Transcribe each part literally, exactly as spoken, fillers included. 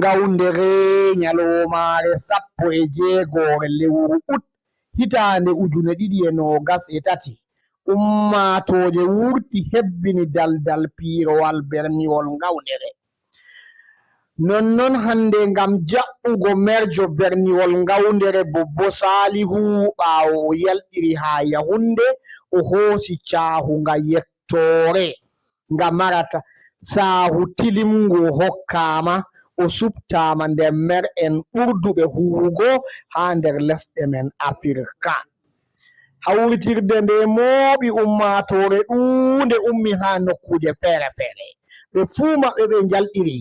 Ngawndere, ñalawmaare sappo e jeegoore lewru ut hitaande ujune ɗiɗi e noogas e tati, ummaatooje wurti hebbini daldal piirowal berniwol Ngawndere. Non non hannde ngam jaɓɓugo merjo berniwol Ngawndere Bobbo Saalihu, ɓaawo o yalɗiri haa Yahunde, o hoosi caahu nga yettoore nga marata saahu tilimngu o hokkaama, o suɓtaama nder mer'en ɓurduɓe huuwugo haa nder lesɗe men Afirka. Hawritirde nde mooɓi ummaatoore ɗuunde ummi haa nokkuuje feere-feere. Ɓe fuu maɓɓe ɓe njalɗiri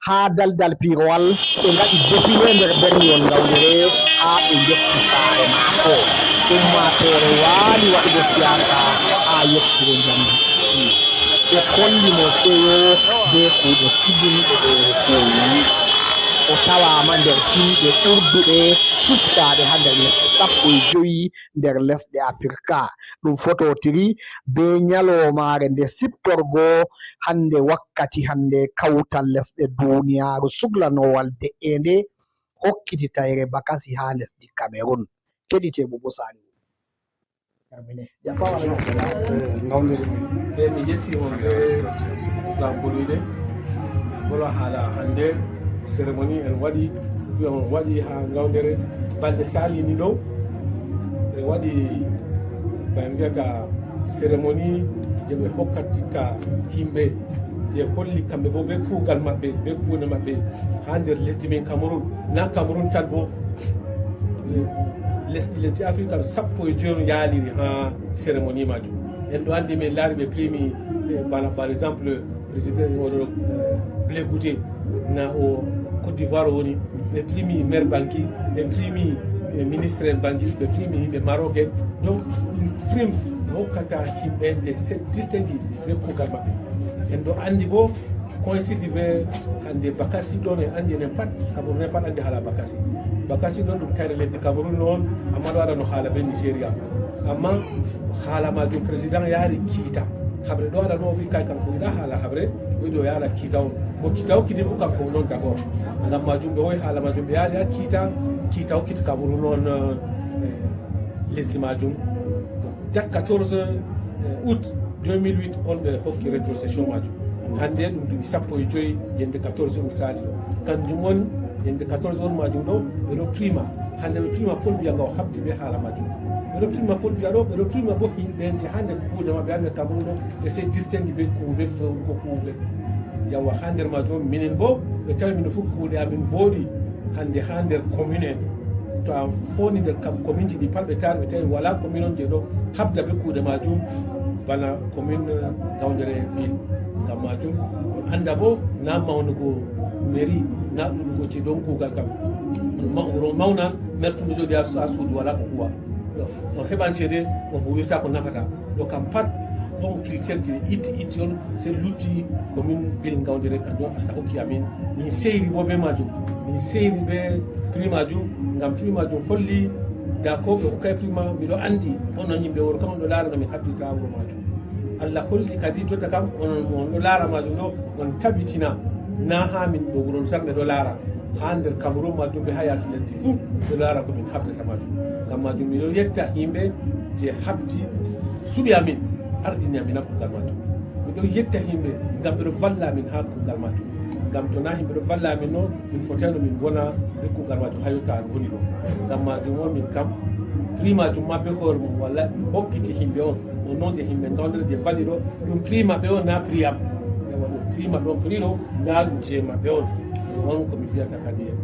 haa daldal piirowal, ɓe ngaɗi defile nder berniwol Ngawndere haa ɓe njotti saare maako. Ummaatoore waali waɗugo siyaasa haa yettire njamndi. Ɓe kolli mo seyo bee kuuɗe tedduɗe ɗe o huuwi. O tawaama nder yimɓe ɓurduɓe suɓtaaɓe haa nder lesɗe sappo e jowi nder lesɗe Afirka. Ɗum fototiri bee ñalawmaare nde siftorgo hannde wakkati hannde kawtal lesɗe duniyaaru suklanowal de'eende hokkiti tayre bakasi haa lesdi Kamerun. Keɗite Bobbo Salihu. Terminé. Jaɓɓaama. Eh, ngawndiri. Eh, mi yetti on ɓe ngam ɓoluyde. Wala haala hannde, cérémonie en waɗi, ɗum on waɗi haa Ngawndere. Balɗe saalini ɗo, ɓe waɗi, ɓe mbiyata cérémonie je ɓe hokkatitta yimɓe, je holli kamɓe bo be kuugal maɓɓe, be kuuɗe maɓɓe haa nder lesdi men Cameroun. Na Cameroun tan bo, lesdi, lesdi Afrika sappo e jowi on yaaliri haa cérémonie majum. En ɗo anndi, min laari ɓe primi, eh, bana, par exemple, président oɗo, eh, Blé Goûté na o Côte d'Ivoire o woni, ɓe primi maire Bangui, ɓe primi, eh, ministre en Bangui, ɓe primi yimɓe Maroc en. Donc, ɗum prime ɓe hokkata yimɓe en je se distingue be kuugal maɓɓe. En ɗo anndi bo, coïncide be hannde Bakassi ɗon, en anndi enen pat, Cameroun en pat anndi haala Bakassi. Bakassi ɗon ɗum tayre leddi Cameroun non, amma ɗo waɗano haala be Nigeria. Amma haala majum président yaari kiita. Haɓre ɗo waɗa no o fi kay kanko yiɗa haala haɓre, o yiɗi o yaara kiita on. Mo kiita hokkiti fu kanko non d'abord. Ngam majum ɓe hoyi haala majum ɓe yaari ha kiita, kiita hokkiti Cameroun on, eh, lesdi majum. Date quatorze, eh, août deux mille huit on ɓe hokki rétrocession majum. Hannde ɗum duuɓi sappo e jowi, yende quatorze août sali ɗo. Kanjum on, yende quatorze août majum ɗo, ɓe ɗo prima. Hannde ɓe prima Paul Biya nga o habdi be haala majum. Ɓe ɗo prima Paul Biya ɗo, ɓe ɗo prima bo himɓe je ha nder kuuɗe maɓɓe ha nder Cameroun ɗo, ɓe sey distingue be kuuɗe fewrugo kuuɗe. Yawa, ha nder majum on, minen bo, ɓe tawi mino fu kuuɗe amin vooɗi. Hannde ha nder commune en, to a foni nder kam commune ji ɗi pat ɓe taari, ɓe tawi wala commune on je ɗo habda be kuuɗe majum, bana commune, eh, Ngaoundéré ville. Ngam majum, on anda bo, na mawnugo mairie, na ɗuɗugo ce ɗon kuugal kam. Ma-, wuro mawnan, mertudu jooɗi ha su-, ha suudu wala ko huwa. On heɓan ceede, on huwirta ko nafata. Ɗo kam pat, ɗon critère ji itti, itti on, se lutti commune ville Ngaoundéré, kanjum on Allah hokki amin. Min seyri bo be majum. Min seyri be prix majum, ngam prix majum holli, da ko ɓe hokkay prix ma, miɗo andi, onon yimɓe wuro kam on ɗo laara no min habdirta ha wuro majum. Allah holli kadi jotta kam, onon mo on ɗo laara majum ɗo, on tabitina, na ha min ɗo wuro tan ɓe ɗo laara. Ha nder Cameroun majum be ha yasi lesdi fu, ɓe ɗo laara ko min habdata majum. Ngam majum miɗo yetta yimɓe je habdi suɓi amin, ardini amin ha kuugal majum. Miɗo yetta yimɓe ngam ɓe ɗo valla amin ha kuugal majum. Ngam to na yimɓe ɗo valla amin no, min fotayno min wona e kuugal majum ha yotta an woni ɗo. Ngam majum on min kam, prix majum ma be hoore mum, walla mi hokkiti yimɓe on, o non je yimɓe Ngaoundéré je valli ɗo, ɗum prix maɓɓe on, na prix am. Yawa, ɗum prix maɓɓe on, prix ɗo, na ɗum je maɓɓe on. Ɗum on ko mi fiyata kadi en.